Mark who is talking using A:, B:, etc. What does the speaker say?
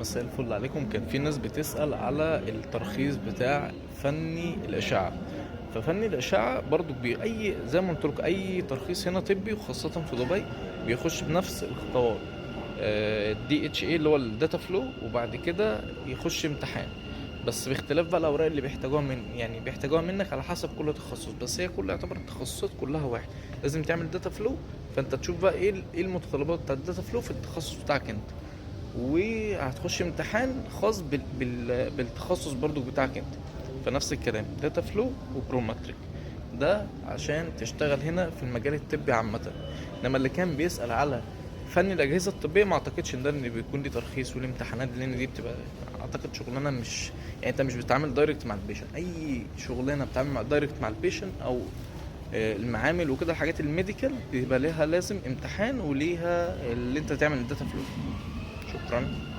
A: مساء الفل عليكم. كان في ناس بتسأل على الترخيص بتاع فني الأشعة. ففني الأشعة برضو أي زي ما قلت لكم، أي ترخيص هنا طبي وخاصة في دبي بيخش بنفس الخطوات، DHA اللي هو ال data flow، وبعد كده يخش امتحان، بس باختلاف بقى الاوراق اللي بيحتاجوها من يعني بيحتاجوها منك على حسب كل تخصص، بس هي كل يعتبر التخصصات كلها واحد، لازم تعمل data flow. فانت تشوف بقى ايه المتطلبات بتاعت ال data flow في التخصص بتاعك انت، وهتخش امتحان خاص بالتخصص برضو بتاعك انت. فنفس الكلام data flow و Prometric، ده عشان تشتغل هنا في المجال الطبي عامة. انما اللي كان بيسأل على فن الأجهزة الطبية، ما اعتقدش ان ده اللي بيكون ليه ترخيص وليه امتحانات، لان دي بتبقى اعتقد شغلانة مش يعني انت مش بتتعامل direct مع ال patient. اي شغلانة بتتعامل مع direct مع ال patient او المعامل وكده، الحاجات ال medical بيبقى ليها لازم امتحان وليها اللي انت تعمل ال data flow. شكرا.